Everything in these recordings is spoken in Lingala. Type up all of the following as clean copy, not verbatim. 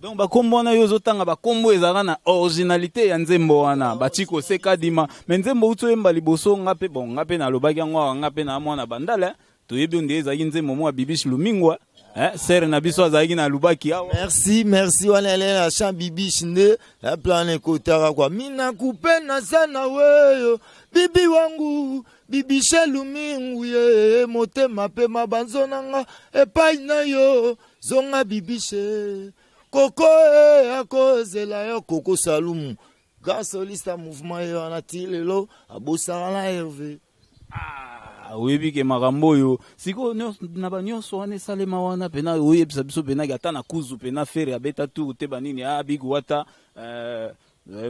Donc bakombo wana yo ozotanga, bakombo ezalaka na originalité ya nzembo wana, Batiko Sekadima. Mais nzembo uti oyemba liboso, nga mpe, bon, nga mpe nalobaki yango awa, nga mpe na mwana Bandala, toyebi nde ezalaki nzembo moko ya Bibiche Lumingwa, eh, sere na biso azalaki na Lubaki awa. Merci, merci. Wana ele na chant Bibiche nde ya plan ekotaka kwa mina kupenda sana weyo bibi wangu Bibishe Lumingu ye motema mpe mabanzo nanga epai na yo, zonga Bibishe, koko e akozela yo. Koko Salumu, grand soliste ya mouvement, ye wana ti lelo abosaka na Herve. Ah, oyebi ke makambo oyo sikoyo na banyonso wana esalema wana pena, oyebisa biso penaki ata na kuzu pena Ferre abeta tour te, banini, ah, big wata,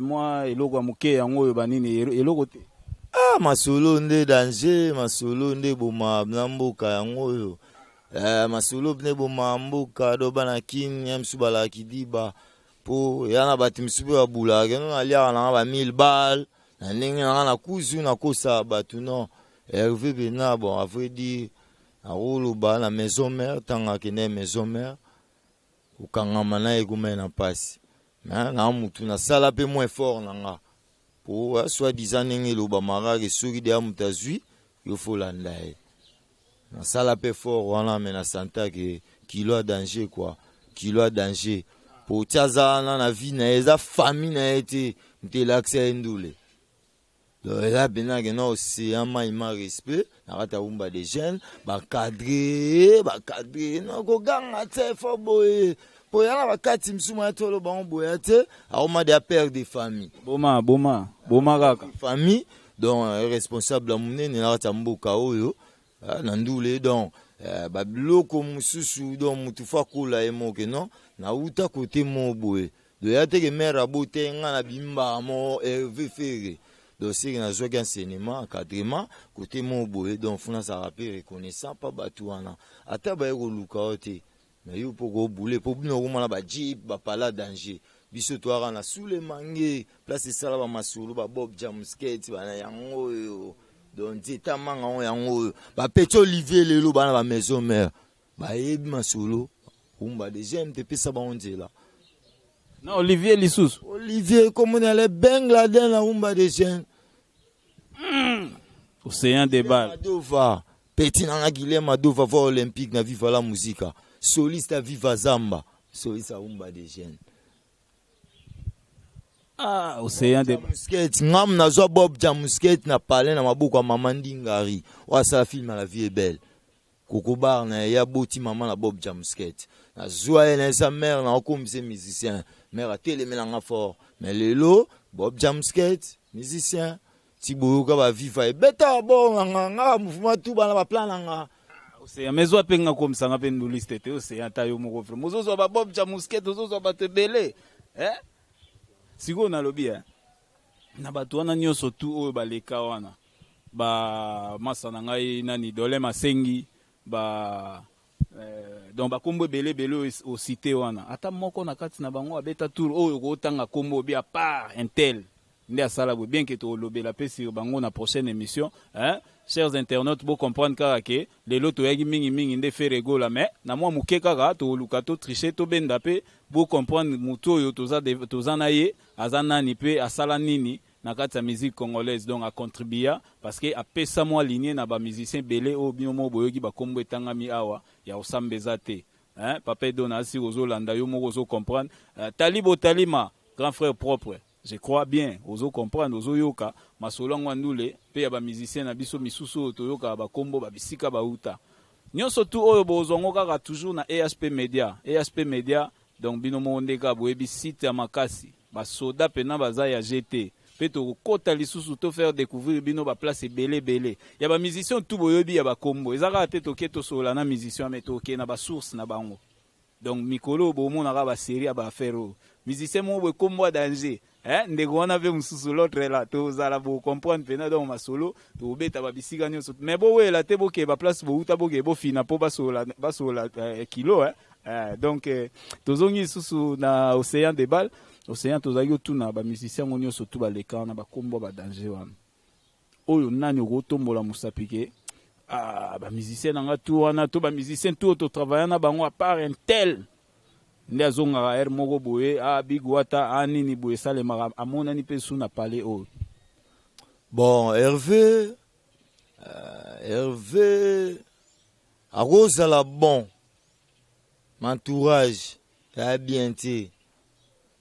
mwa eloko ya moke yango oyo, banini, eloko te. Ah, masolo nde danger, masolo nde boma na mboka yango oyo. Eh, masolo nde boma mboka do bana Kini ya misu balaki diba mpo ya na bato misusu mpe babulaka keno naliaka nanga ba 1000 bal na ndenge nanga na kuzu nakosa bato. Non, Hervé pena, bon, à vrai dire, nakoloba na Maison Mère, ntango akende Maison Mère, kokangama na ye ekomai na mpasi. Mais na mutu nasala mpe mwa effort na nga po soit disant ndenge elobamaka ke soki deya moto azwi yo, folanda ye. Nasala mpe effort wana, mais nasanta ke kilo ya danger quoi, kilo ya danger po ti aza wana na vie na ye, eza famille na ye te moto elakisa ye ndule. Donc eza mpena ke na océan mai ma respect na kati ya Rumba de Jeune, bacadre bacadre na koganga te fo boye po ya na bakati mosusu maya te oloba ngo boya te, akoma deya père de famille. Boma boma boma kaka. Famille, donc responsable ya monene na kati ya mboka oyo na ndule. Donc babiloko mosusu, donc motu fo akola ye moke. Non, nauta kote mo boye, donc ya teke mare abote nga na bimbaka mo Hervé Ferre. Donc seke nazwaki enseignement, encadrement kote mo boye. Donc funa azalaka mpe reconnaissant mpa bato wana, ata baye koluka yo te, mais yo mpo kobule mpo bino okomona bajeep bapala danger. Biso toyaka na Sulemange, place esala bamasolo, babob Jamusket bana yango oyo. Donc nzeta manga ngo yango oyo, bapeti Olivier lelo bana baMaison Mère bayebi masolo Rumba de Jeune tepesa bango nzela. Na Olivier lisusu. Olivier komona le Bangladen na Rumba de Jeune. Océan de Bal. Madova, petit nanga Guilherme Madova, voix olympique na Viva la Musica, soliste ya Viva Zamba, soliste ya Rumba de Jeune. Ah, Océan de Musket ngam nazwa Bob Jamusket na palais na maboko ya mama Ndingari oyo asala film ya La Vie est belle, Koko Bar na ye aboti mama na Bob Jamusket. Nazwa ye na esa mare na okombisa musicien, mare atelemelanga fort. Mais lelo Bob Jamusket musicien ti boyoka baviva ebeta bo nanga nga mouvement tu bana baplan na nga. Océan, mais zwa mpe nga komisanga mpe nduliste te. Océan, ata yo moko vraiment ozozwa babob Jamusket, ozozwa bato ebele, eh? Sikoyo nalobi, eh? Na bato wana nyonso tu oyo baleka wana, bamasa na ngai nani, Dole Masengi, ba donc bakombo ebele ebele oyo ocité wana, ata moko na kati na bango abeta tour oyo okotanga kombo obi à part un tel nde asala boye? Bien ke tolobela mpe sur bango na prochaine émission, hein? Chers internautes, bocomprendre kaka ke lelo toyaki mingimingi nde Ferre Gola, mais na mwa moke kaka toluka totriche, tobenda mpe bocomprendre motu oyo toza, toza na ye aza nani mpe asala nini na kati ya musique congolaise. Donc acontribua parce que apesa mwa ligne na bamusicien ebele oyo bino moko boyoki bakombo etangami awa ya kosamba eza te, hein? Papa Edo na asi ozolanda yo moko, ozocomprendre. Talibo Talima, grand frère propre, je crois bien ozo comprendre, ozoyoka masolo yango ya ndule mpe ya bamusicien na biso misusu oyo toyokaka bakombo babisika bauta nyonso tu oyo bozwa yango kaka toujours na EHP Media, EHP Media. Donc bino moko nde kaka boyebi site ya makasi, basoda mpena baza ya gt mpe tokokɔta lisusu to faire découvrir bino baplace ebele ebele ya bamusicien tu boyebi ya bakombo. Eza kaka te toke tosolola na musicien, mais toke na basource na bango. Donc mikolo oyo bomonaka basérie ya baaffaire oyo, musicien moko boye kombo ya danger, eh, ndeko wana mpe mosusu, l'autre là, tozala bocomprendre mpena. Donc masolo tobeta babisika nyonso, mais bowela te, bokee baplace bouta, bokee bofina mpo basolola basolola kilo, eh. Donc tozongi lisusu na Océan de Bal. Océan, tozalaki otuna bamusicien yango nyonso tu baleka wana, bakombo ya badanger wana oyo, nani okotombola mosapi ke ah, bamusicien na nga tu wana to bamusicien tu oyo totravailla na bango, à part un tel? Nde azongaka heure moko boye, ah Big Wata, ah nini boye esalemaka, amonani mpe su na palais oyo. Bon, Hervé, Hervé akozala bon entourage ya bien te.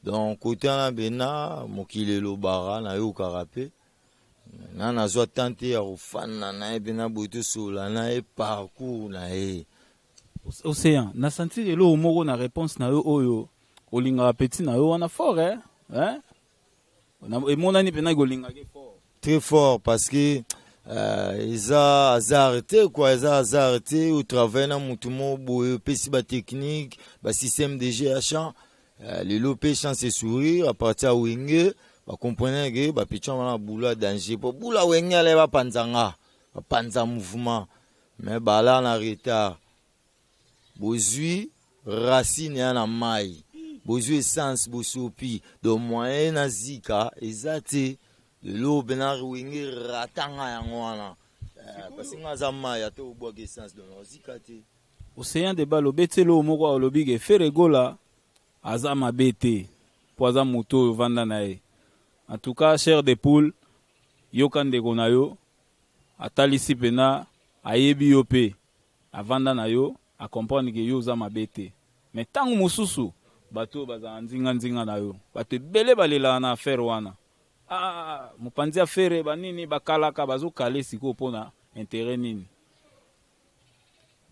Donc kote wana bena mokili elobaka, nayokaka mpe nga nazwa temps te ya kofanda na ye mpena boye, tosolola na ye parcours na ye. Océan, na sentir eloko moko na réponse na yo oyo, olingaka petit na yo wana fort, eh? Eh? Emonani mpena kolingaki fort. Très fort, parce que eza hasard te quoi, eza hasard te. Otravaille na motu moko boye, opesi batechnique, basystème de jeu ya champ. Lelo mpe chance sourire à partir ya Wenge, bacomprendre ke bapetits wana boulot ya danger, po bula Wenge ale bapanzanga, bapanza mouvement, mais bala na retard. Bozwi racine ya na mai, bozwi essence, bosopi. Donc moyen na zika eza te. Lelo mpena Wenge ratanga yango wana, parce nga aza mai, ata obwaka essence, donc ozika te. Océan de Bal, obeti eloko moko, olobi ke Ferre Gola aza mabe te mpo aza moto oyo ovanda na ye. En tout cas, chair de poule, yoka ndeko na yo atalisi mpena ayebi yo mpe avanda na yo, acomprendre ke yo oza mabe te. Mais ntango mosusu bato oyo bazala nzinga-nzinga na yo, bato ebele balelaka na affaire wana. Ah, mopanzi ya Ferre, banini bakalaka, bazokale sikoyo mpona intérêt nini?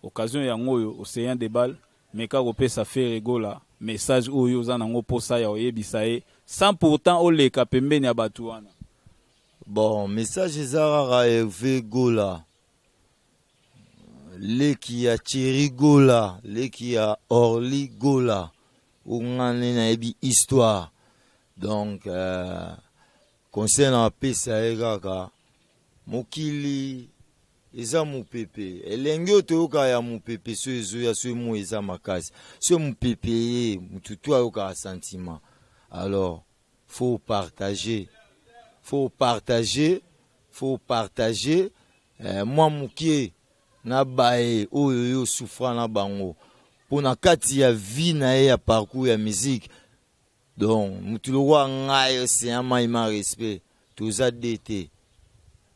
Occasion yango oyo, Océan de Bal, meka kopesa Ferre Gola message oyo oza nango mposa ya oyebisa ye, sans pourtant oleka pembeni ya bato wana. Bon, message eza kaka: Hervé Gola, leki ya Thierry Gola, leki ya Orly Gola, onga nde nayebi histoire. Donc conseil na apesa ye kaka: mokili eza mopepe, elenge oyo toyokaka ya mopepe. So ezoya, so emo eza makasi, so mopepe ye motu to ayokaka sentiment. Alors faut partager, faut partager, faut partager mwa mokie na baye oyo yo souffra na bango mpo na kati ya vie na ye ya parcours ya musique. Donc motu lokwa ngai, Océan Mai ma respect, toza de te,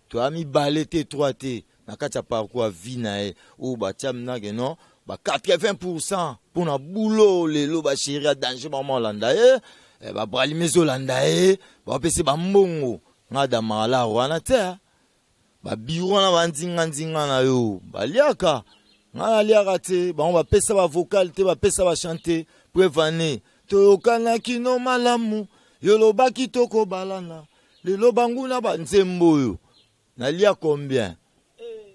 toya mibale te, trois te na kati ya parcours ya vie na ye oyo batia minake non ba 80% mpona bulo. Lelo bachéri ya danger bama olanda ye, babralime ezolanda ye, bapesi bambongo. Nga damaka lar wana te, babiro wana bandinga-ndinga na yo baliaka, nga naliaka te. Bango bapesa bavocal te, bapesa bachante. Preuve ane toyokanaki no malamu, yolobaki tokobalana. Lelo banguna banzembo oyo nalia combien?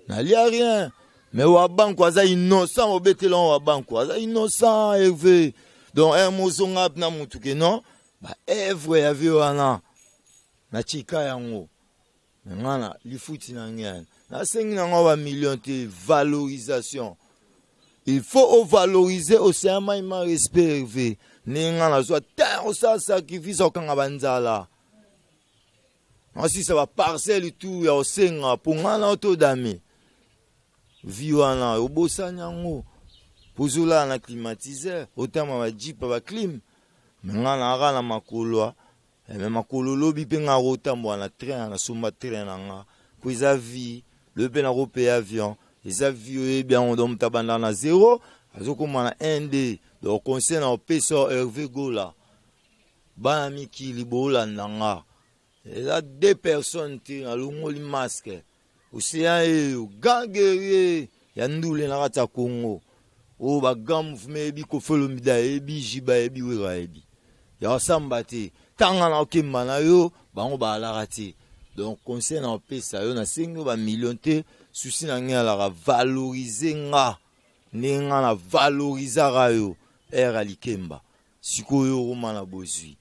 Nalia rien. Mais wa banko aza innocent, obetela wa banko aza innocent, Hervé. Donc un mozonga na mutu ke non, baœuvre ya vie wana natika yango. Nga na lifuti na ngai, nasengi nango bamillion te, valorisation. Il faut ovaloriser Océan Mai ma respect, Hervé. Ndenge nga nazwa te osala sacrifice, okanga banzala, osisa baparcelle tout ya osenga mpo nga na otodame vi wana, obosani yango mpo ozolala na climatiseur, otama bajeep baclim. Me nga naaka na makolo, me makolo lobi mpe nga akotambola na train, nasomba train na nga mpo eza vie. Lobi mpe nakopeya avion, eza vie, oyebi yango. Donc moto abandaka na zéro, azokóma na 1 d. Donc conseil na opesa Hervé Gola, bana mikili boolanda nga, eza deux personnes te. Nalongoli masque, Océan eyo, grand guerrier ya ndule na kati ya Congo oyo bagrand mouvement eyebi, Koffi Olomide ayebi, Jiba ayebi, Wera ayebi, ya kosamba te. Ntanga na okemba na yo, bango baalaka te. Donc conseil na opesa yo, nasengi yo bamillion te. Susi na ngai alaka valorize nga ndenge nga na valorizaka yo ere ya likemba. Sikoyo okoma na bozwi,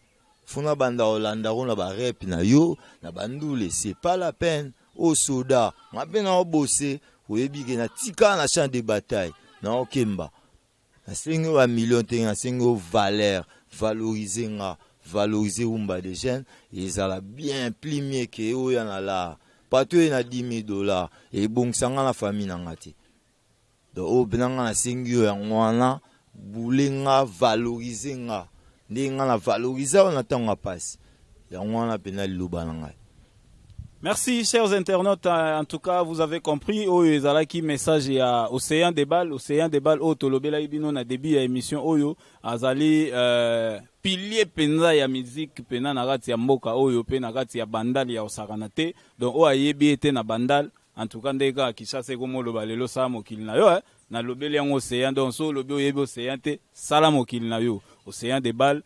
funa banda kolanda ko na barep na yo na bandule, c'est pas la peine. Osoda nga mpe na obose, oyebi ke natika na champ de bataille na okemba. Nasengi yo bamillion te, nasengi yo valeur. Valorize nga, valorize Rumba de Jeune, ezala bien plus mieux ke oyo na lar pato oyo na 10 000 $, ebongisa nga na famille na nga te. Donc oyo mpena nga nasengi yo yango wana. Boule nga, valoriser nga ndenge nga na valoriser yo na tango ya pasi. Yango wana pena liloba na ngai. Merci chers internautes, en tout cas vous avez compris oyo ezalaki message ya Ocean de Bal, Ocean de Bal oyo tolobelaki bino na début ya émission oyo azali euh, pilier penza ya musique pena na kati ya mboka oyo pe na kati ya bandal ya osakana te. Donc oyo ayebi ye te na bandal en tout cas ndenge kaka Kinshasa ekomi oloba lelo sala mokili na yo eh, nalobeli yango Ocean donc soki olobi oyebi Ocean te sala mokili na yo. Ocean de Bal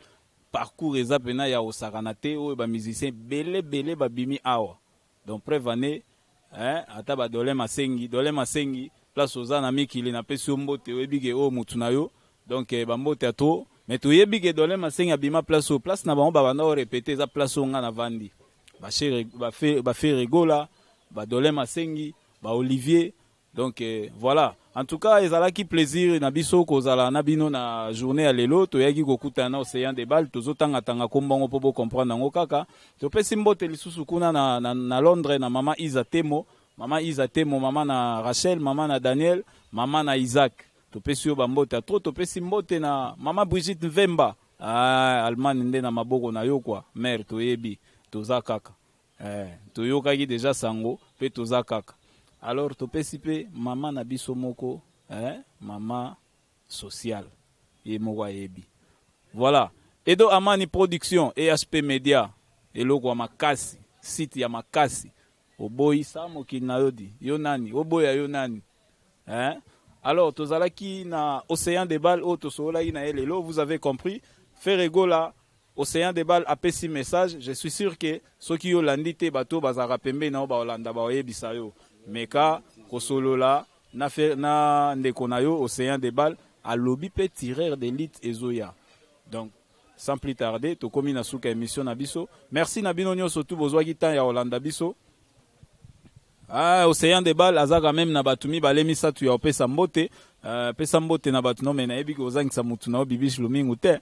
Parcours eza pena ya kosakana te oyo ba musiciens ebele bele ba bimi awa donc preuve en est hein ata ba Dolin Masengi Dolin Masengi place oza na mikili na pesi yo mbote oyebi ke oyo mutu na yo donc ba mbote ya trop mais toyebi ke Dolin Masengi abima place oyo place na bango ba banda ko repeter eza place oyo nga na vandi ba chez ba Ferre Gola ba Dolin Masengi ba Olivier Donc voilà. En tout cas, ezalaki plaisir na biso kozala na bino na journée ya lelo. Toyaki kokutana na Ocean de Bal, tozotanga tanga kombo po bo comprendre yango kaka. Topesi mbote lisusu kuna na, na, na Londres na mama Isa Temo, mama Isa Temo, mama na Rachel, mama na Daniel, mama na Isaac. Topesi yo ba mbote ya trop, topesi mbote na mama Brigitte Mvemba. Ah, Allemagne nde na maboko na yo quoi. Mère toyebi, toza kaka. Eh, toyokaki dejà sango pe toza kaka. Alors topesi pe mama na biso moko eh, mama sociale ye moko ayebi. Voilà. Edo Amani production EHP Media eloko ya makasi, site ya makasi. Oboyi sa mokili na yo di. Yo nani? Oboya yo nani? Hein? Alors tozalaki na Ocean de Bal oyo tosololaki na ye lelo, vous avez compris. Ferre Gola Ocean de Bal apesi message, je suis sur que soki yo olandi te bato oyo bazalaka pembeni na yo bakolanda bakoyebisa yo. Meka kosolola na, na ndeko na yo Ocean de Bal alobi pe tireur d'elite ezoya. Donc sans plus tarder tokomi na suka emission na biso. Merci na bino nyoso tout bozwaki temps ya kolanda biso. Ah, Ocean de Bal aza quand même na bato mibale misato ya kopesa mbote. Uh, pesa mbote na bato no me nayebi kozangisa mutu na yo Bibiche Lumingu te.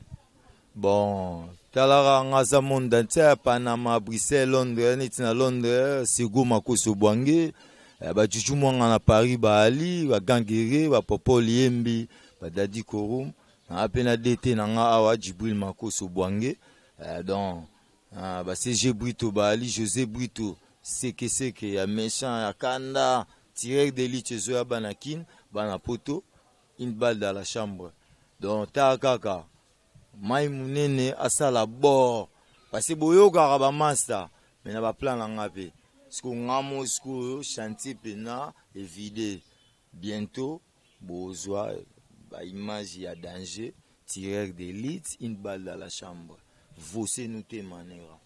Bon, talaka nga aza monde entier ya Panama, Bruxelles, Londres, neti na Londres, Sego Makoso Bwange, eh, ba Juju Mwanga na Paris ba Ali, ba Gangere, ba Popol Yembi, ba Dadi Korum, na pe na DT na nga awa Djibril Makoso Bwange, eh, donc ah, ba CG Brito ba Ali José Brito, seke seke ya méchant ya kanda, tireur d'élite ezoya bana Kin, bana Poto, une balle dans la chambre. Donc ta kaka mai munene asala bord parce que boyokaka ba masta mais na ba plan na nga pe siko nga mo sikoyo chantier pena evide bientôt bozwa ba image ya danger tireur d'élite une balle dans la chambre vose nous te manera.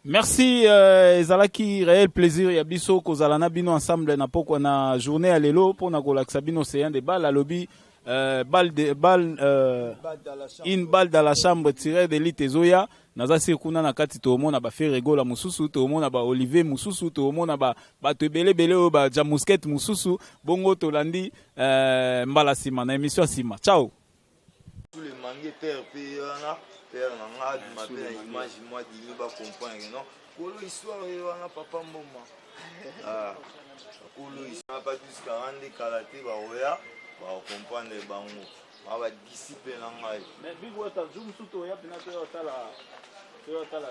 Merci euh, ezalaki réel plaisir ya biso kozala na bino ensemble na pokwa na journée ya lelo pona kolakisa bino Océan de balle alobi euh, balle de balle euh, une balle dans la chambre tireur d'élite ezoya naza sir kuna na kati toomona ba Ferre Gola mosusu toomona ba Olivier mosusu toomona ba bato ebele ebele oyo ba Jamusket mosusu bongo tolandi euh, mbala nsima na émission ya nsima ciao. Sous le mangue père pe ye wana père na nga abima pe na image mwa dimi ba comprendre que non kolo histoire ye wana papa mboma ah kolo histoire pa tous 40 kala te bakoya ba comprendre bango ba ba disciple na ngai. Mais Big Wata jour mosusu toya pena toya otala toya otala.